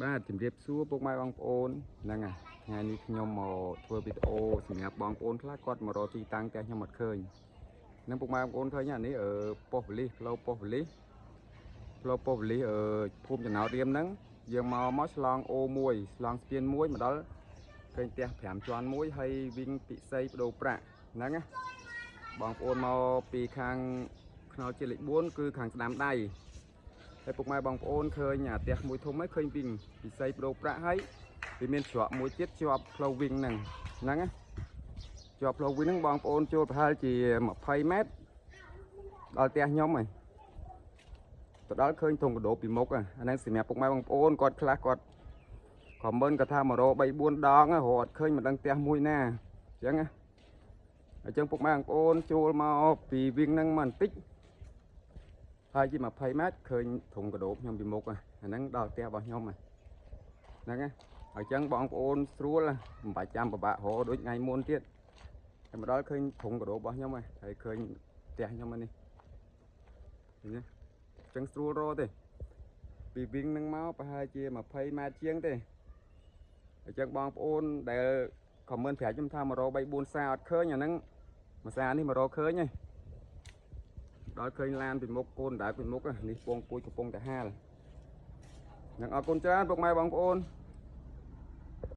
បាទជំរាបសួរពុកម៉ែបងប្អូនហ្នឹងហើយថ្ងៃនេះខ្ញុំមកធ្វើវីដេអូសម្រាប់បងប្អូនខ្លះគាត់មករកទីតាំងផ្ទះខ្ញុំអត់ឃើញហ្នឹងពុកម៉ែបងប្អូនឃើញអានេះអឺប៉ុស្តិ៍ប៉ូលីសផ្លូវប៉ុស្តិ៍ប៉ូលីសផ្លូវប៉ុស្តិ៍ប៉ូលីសអឺភូមិចំណោទរៀមហ្នឹងយើងមកមកឆ្លងអូមួយឆ្លងស្ពានមួយមកដល់ឃើញផ្ទះ5ជាន់មួយហើយវិញពិសីបដូរប្រាក់ហ្នឹងណាបងប្អូនមកពីខាងខ្នល់ជាតិលេខ4គឺខាងស្ដាំដៃ ហើយពុកម៉ែបងប្អូនឃើញអាផ្ទះមួយធំហើយឃើញវិញពិសីបដូរប្រាក់ហើយវាមានច្រកមួយទៀតជាប់ផ្លូវវិញហ្នឹងហ្នឹងណាជាប់ផ្លូវវិញហ្នឹងបងប្អូនចូលប្រហែលជា20ម៉ែត្រដល់ផ្ទះខ្ញុំហើយទៅដល់ឃើញធុងកដោពីមុខអាហ្នឹងសម្រាប់ពុកម៉ែបងប្អូនគាត់ខ្លះគាត់ comment គាត់ថាមករក3 4ដងរកអត់ឃើញមិនដឹងផ្ទះមួយណាអញ្ចឹងណាអញ្ចឹងពុកម៉ែបងប្អូនចូលមកពីវិញហ្នឹងមកបន្តិច ហើយជា20ម៉ែត្រឃើញធុងកដោបខ្ញុំពីមុខអាហ្នឹងដល់ផ្ទះរបស់ខ្ញុំហ្នឹងណាហើយចឹងបងប្អូនស្រួលមិនបាច់ចាំពិបាករកដូចថ្ងៃមុនទៀតតែមកដល់ឃើញធុងកដោបរបស់ខ្ញុំហើយឃើញផ្ទះខ្ញុំនេះឃើញទេចឹងស្រួលរកទេពីវិញហ្នឹងមកប្រហែលជា20ម៉ែត្រជាងទេអញ្ចឹងបងប្អូនដែល comment ប្រាប់ខ្ញុំថាមករក3 4សាអត់ឃើញអាហ្នឹងមួយសានេះមករកឃើញហើយ ដល់ឃើញឡានពីមុខកូនដើរពីមុខនេះពងពូជកំពុងតែហាលនឹងអរគុណច្រើនពុកម៉ែបងប្អូន។